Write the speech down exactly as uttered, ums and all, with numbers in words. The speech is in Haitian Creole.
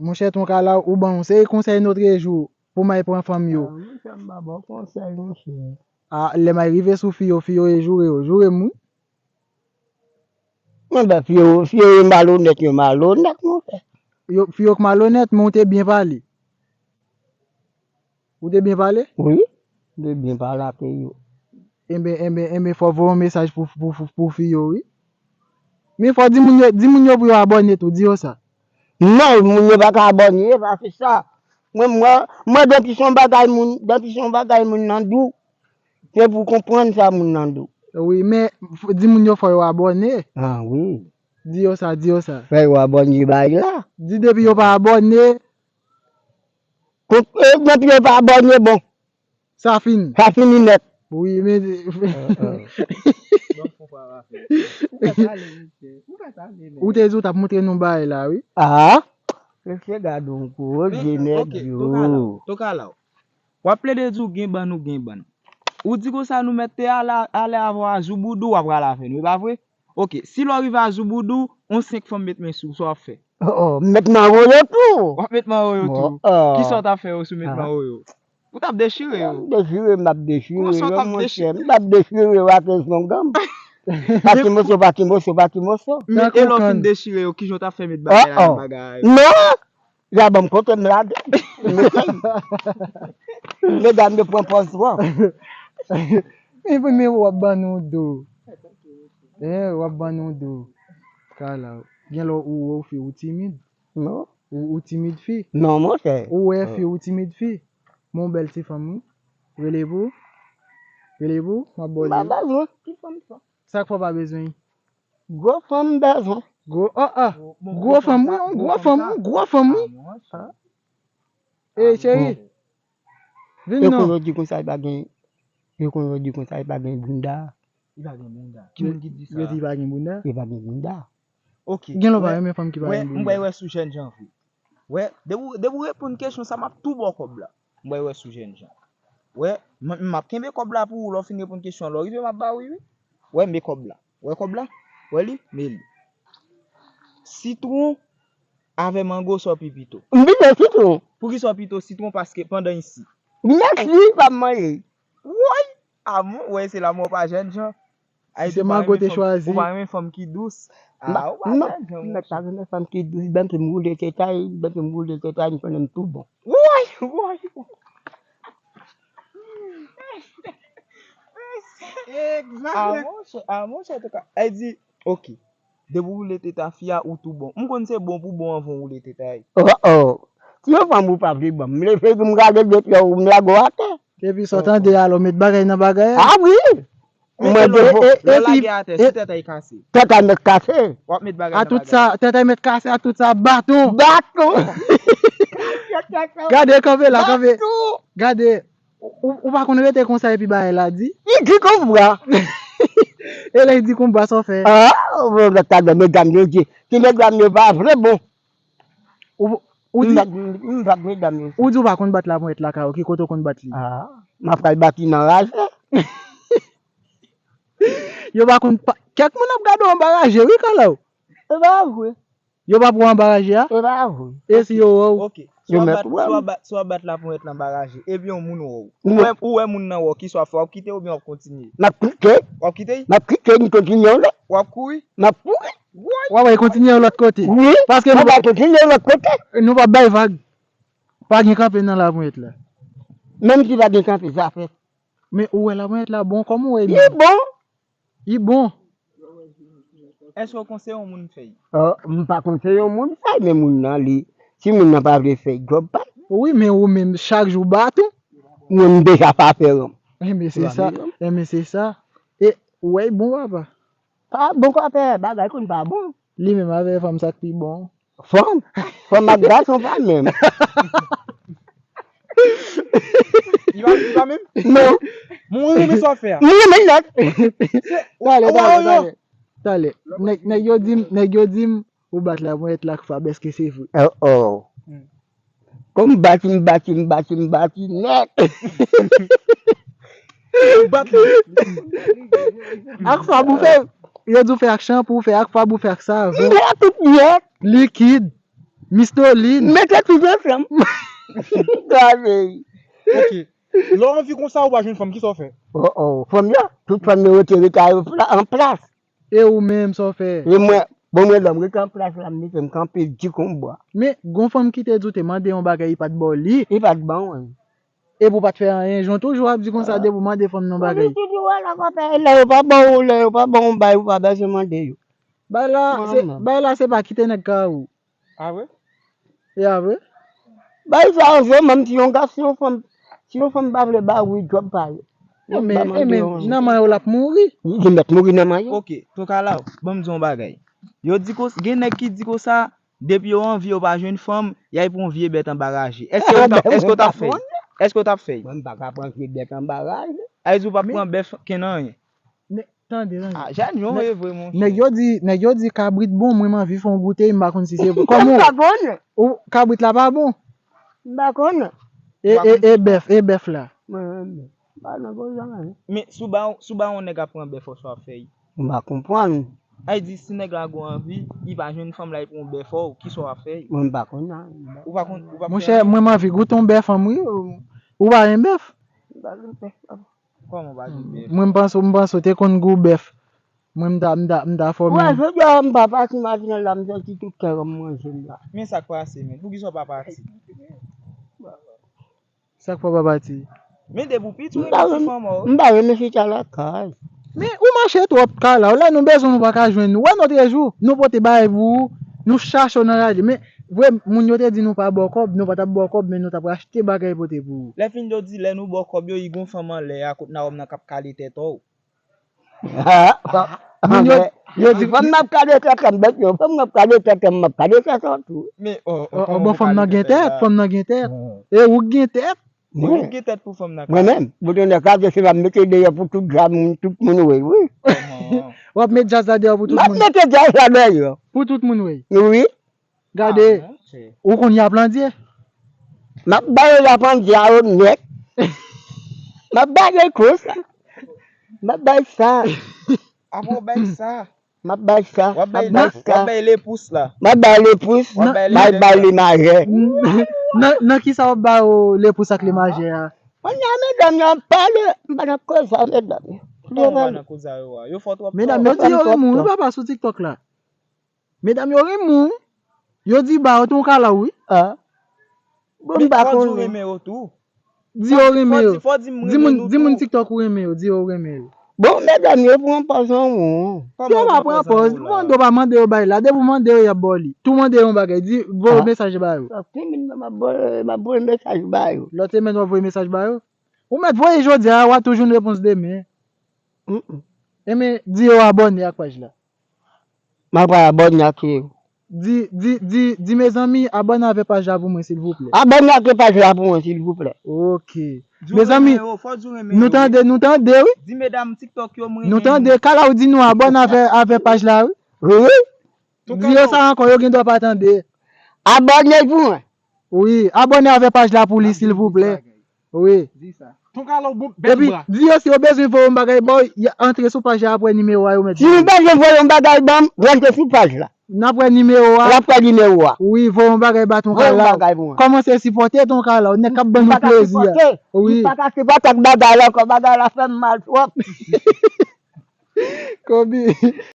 Monchè Tonkala, ou ban yon seri konsèy notrejou pou may pran fanm yo. Ah, monchè, m pa ba w konsèy, monchè. Ah, lè may rive sou fi yo, fi yo e joure yo. Joure m, wi. Mwen ba fi yo, fi yo malonèt, yo malonèt, monchè. Yo, fi yo k malonèt, men ou te byen pale. Ou te byen pale? Wi, m te byen pale ak yo. Enben, enben, enben, fò voye yon mesaj pou, pou, pou, pou fi yo, wi. Men fò di moun yo, di moun yo pou yo abòne tou, di yo sa. Non, moun yo pa ka abòne, paske sa, mwen, mwen, mwen, depi se yon bagay moun, depi se yon bagay moun nan di w, se pou konprann sa moun nan di w. Wi, men f- di moun yo fò yo abòne. Ah, wi. Di yo sa, di yo sa. Fè yo abòne bay la. Di depi yo pa abòne. Kon- e, depi yo pa abòne, bon. Sa fini. Sa fini nèt. Wi, men Ou te di ou t ap montre nou bagay la, wi. Ah, mesye, gade yon gwo je nèg yo. Tokala, w ap plede di w gen bann, ou gen bann. Ou di konsa nou mèt te ale, ale avè w a jouboudou, w ap rale avè nou, e pa vre? Ok, si lè w rive a jouboudou, on senk fanm met men sou, sa w ap fè? Oh, oh, m met men anwo yo tou. W ap met men anwo yo tou. Kisa w t ap fè yo si w met men anwo yo? Ou t ap dechire yo. M dechire, m ap dechire yo, monchè. M t ap dechire yo ak yon zong. Pa ti moso, pa ti moso, pa ti moso. Men e lè w fin dechire yo, kijan w t ap fè met bagay la nan bagay? Non! Ya ban m kote m lage. Medam yo pran pòz twòp. Men, men w ap ban nou do. Eh, w ap ban nou do. Kala, gen lè ou wè w fi, ou timid. Non. Ou, ou timid fi. Non, monchè. Ou wè fi, ou timid fi. Men w bèl ti fanm, wi. Rele pou ou. Rele pou ou, m ap ba w li. M pa bezwen. Ki fanm sa? Sa k fè w pa bezwen? Gwo fanm m bezwen. Gwo, ah, ah. Gwo fanm, wi, yon gwo fanm, yon gwo fanm, wi. Eh, cheri. Vin non. Yo konn yo di konsa, li pa gen, yo konn yo di konsa, li pa gen bounda. Li pa gen bounda. Ki moun ki di sa? Yo di li pa gen bounda? Li pa gen bounda. Ok. Gen lè w pa renmen fanm ki pa gen bounda. M wè, wè sou jènjan vre. Wè, depi w, depi w reponn kesyon sa, m ap tou ba w kòb la. M wè, wè sou jènjan. Wè, m, m ap kenbe kòb la pou ou, lè w fin reponn kesyon an, lè w rive, m ap ba ou, wi. Wè, men kòb la. Wè kòb la? Wè li? Men li. Sitwon avè mango, sa w pi pito? M pito sitwon. Poukisa w pito sitwon? Paske pandan isi. Mèsi, pa m manje. Woy! Amou, wè, se lanmou pa jènjan. Ayiti, se mango te chwazi. Ou pa renmen fanm ki dous. Ah, ou pa renmen fanm ki dous, ban pou m woule tèt ay, ban pou m woule tèt ay, m konnen m tou bon. Woy, woy. Ah, monchè, ah, monchè, an tou ka, e di, ok. Depi w woule tèt a fi a, ou tou bon. M konn se bon pou bon anvan w woule tèt a li. Oh, oh. Si yon fanm ou pa vle ban m, m leve pou m gade de pye w, m lage w atè. Epi sa w tande a, lè w met bagay nan bagay a. Ah wi. Mwen de fo. Lè w lage atè, si tèt a li kase. Tèt a mèt kase. W ap met bagay nan bagay. A tout sa, tèt a mèt kase, a tout sa, baton. Baton. Gade, kanpe la, kanpe. Baton. Gade. Ou, ou, ou pa konn rete konsa epi bagay la di? Li di konbra. E lè li di konbra, sa w fè? Ah, ou wè gad medam yo di. Ti medam yo pa vle bon. Ou, ou di, m pa, m pa medam yo. Ou di ou pa konn bat laponyèt la kay ou, ki kote w konn bat li? Ah, m ap pral bat li nan raje. Yo pa konn pa, kèk moun ap gade w anba raje, wi, Kalaw. E pa vre. Yo p ap wè w anba raje a? E pa vre. E si yo wè w? Ok. Si w ap bat, si w ap bat, si w ap bat laponyèt lan anba raje, epi yon moun wè w. Ou wè, ou wè moun nan wè w, kisa w ap fè? W ap kite oubyen w ap kontinye? M ap kite. W ap kite? M ap kite, m kontinye yon lòt. W ap kouri? M ap kouri. Woy! W ap kontinye yon lòt kote. Wi. Paske nou p ap kontinye yon lòt kote. Nou p ap bay vag. Pa gen kanpe nan laponyèt la. Menm si pa gen kanpe, zafè. Men ou wè laponyèt la bon kòman w wè li? Li bon. Li bon. Èske w konseye yon moun fè l? Ah, m pa konseye yon moun fè l, men moun nan li, si moun nan pa vle fè l, djòb pa l. Wi, men ou menm, chak jou baton. Mwen, m deja pa fè ranm. Enben, se sa. Enben, se sa. E, ou wè l bon, papa? Pa bon, konpè, bagay konn pa bon. Li menm avè fanm, sa k pi bon. Fanm? Fanm ak gason pa menm. Li pa, li pa menm? Non. Mwen renmen sa w fè a. Mwen renmen lòt. Talè, talè, talè. Talè. Nèg, nèg yo di m, nèg yo di m, ou bat laponyèt la ak fab, èske se vre? Oh, oh. Kòm m bat li, m bat li, m bat li, m bat li nèt. Ou bat li. Ak fab ou fè, yo di w fè ak chanpou, ou fè ak fab, ou fè ak savon. M fè tout nèt. Likid. Miss Dolin. Mete tout ansanm. Gade. Ok. Lè w anvi konsa, ou pa jwenn fanm, kisa w fè? Oh, oh. Fanm yo, tout fanm yo rete rete a yo pla- an plas. E ou menm, sa w fè? E mwen, bon, mwen lòm rete an plas la, m mete m kanpe di kon bwa. Men, gon fanm ki te di w te mande yon bagay, li pa t ba w li. Li pa t ban mwen. Epi w pa t fè anyen, jan w toujou ap di konsa, depi w mande fanm nan bagay. Li toujou wè la, papa, lè yo pa ban ou, lè yo pa ban ou bay, ou pa bezwen mande yo. Bay la, se, bay la, se pa kite nèg ka ou. A vre? E a vre? Bay sa yo vre, menm si yon gason, yon fanm, si yon fanm pa vle ba ou, djòb pa yo. Non, men, e men, nan men yo l ap mouri. Li mèt mouri nan men yo. Ok, Tokalaw, ban m di yon bagay. Yo di konsa, gen nèg ki di konsa, depi yo anvi yo pa jwenn fanm, y al pran yon vye bèt anba raje. Èske w t ap, èske w t ap fè l? Èske w t ap fè l? Mwen m pa ka pran vye bèt anba raje. A di w p ap pran bèf ken anyen. Tande, tande. Ah, jèn yo e vre, monchè. Nèg yo di, nèg yo di kabrit bon, mwen m anvi fè yon goute, m pa konn si se vre. Kòman? M pa konnen. Ou, kabrit la pa bon? M pa konnen. E, e, e bèf, e bèf la? Mwen, mwen, m pa nan koze anyen. Men, si w ba, si w ba yon nèg ap pran bèf, ou sa w ap fè l? M pa konprann. A di, si nèg la gon anvi, li pa jwenn fanm la, li pran yon bèf, ou, kisa w ap fè l? Mwen, m pa konn anyen. Ou pa konn, ou pa konn Monchè, mwen m anvi goute yon bèf fanm, wi. Ou, ou pa renmen bèf? M pa konn bèf. Kòman w pa jwenn bèf? Mwen m panse, m panse w te konn gou bèf. Mwen m ta, m ta, m ta fòme. Wè, jodi a m pa pati matinal la, m soti tout kè m manje m la. Men sa k pase, men. Poukisa w pa pati? Sa k fè w pa pati? Men depi w piti, w M pa renmen ti renmen, fanm ou. M pa renmen chita lakay. Men ou mache twòp Kalaw, lè nou bezwen nou pa ka jwenn nou. Wè nòtrejou, nou pote bagay pou ou, nou chache w nan raje. Men vre, moun yo te di nou pa ba w kòb, nou pa t ap ba w kòb, men nou t ap achte bagay pote pou ou. Lè fin yo di lè nou ba w kòb yo, i gon fanm anlè a kot nan wòm nan k ap kale tèt ou. Moun yo, yo di fanm m ap kale tèt m, bèt yo, fanm m ap kale tèt m, m ap kale tèt ou tou. Men, oh, Oh, oh, bon, fanm nan gen tèt, fanm nan gen tèt. E ou k gen tèt? Ou gen tèt pou fanm nan. Mwen menm, bouton de kaze se m ap mete deyò pou tout granmoun, tout moun wè, wi. W ap met djaz la deyò pou tout M ap moun. Mete djaz la deyò. Pou tout moun wè. Wi. Gade, ou konn y ap landye. M ap ba yo lapandye a yo nèt. M ap ba yo konsa. M ap bay sa. Apre w bay sa. M ap bay sa. W ap bay, M ap bay w sa. Ap bay lepous la. M ap bay lepous. W ap bay Bay, lepous bay la. Lemajè. Nan, nan ki sa w ap ba yo lepous ak lemajè a? Mwen nan medam yo ap pale, m pa nan koze a medam yo. Kòman w pa nan koze a yo a? Yo fè w twòp Medam tò. yo di yo renmen w, wi, papa, sou TikTok la. Medam yo renmen w. Yo di ba yo tou Kalaw, wi. Ah. Bon, m pa konnen. Renmen yo tou. Di yo renmen yo. Di moun, di moun TikTok ou renmen yo, di yo renmen yo. Bon, medam yo pran pòz an won. Yo pa pran pòz. Mande yo pa mande yo bay la. Depi w mande yo, y ap ba w li. Tou mande yo yon bagay. Di, voye mesaj ba yo. Lòt semèn m ap voye, m ap voye mesaj ba yo. Lòt semèn w ap voye mesaj ba yo. Ou mèt voye jodi a, w a tou jwenn repons demen. Enben, di yo abòne ak paj la. M ap abòne ak yo. Di, di, di, di mezanmi, abòne avè paj la pou mwen, silvouplè. Abòne ak paj la pou mwen, silvouplè. Ok. Mezanmi, nou tande, nou tande, wi. Di medam TikTok yo, mwen Nou tande, Kalaw di nou abòne avè, avè paj la, wi. Wi, wi. Di yo sa ankò, yo gen dwa pa tande. Abòne pou mwen. Wi, abòne avè paj la pou li, silvouplè. Wi. Di sa. Ton Kalaw bon, bèl Epi, bra. Di yo si yo bezwen voye yon bagay ba w, y a antre sou paj la, apre nimewo a yo mèt. Si nou bezwen voye yon bagay ban m, rantre sou paj la. N ap wè nimewo a. N ap wè nimewo a. Wi, voye yon bagay ba Ton Voye yon Kalaw. Bagay pou mwen. Kòmanse sipòte Ton Kalaw, nèg k ap ban nou plezi a. Wi. M pa ka sipòte ak bagay la ankò, bagay la fè m mal twòp. Kobi.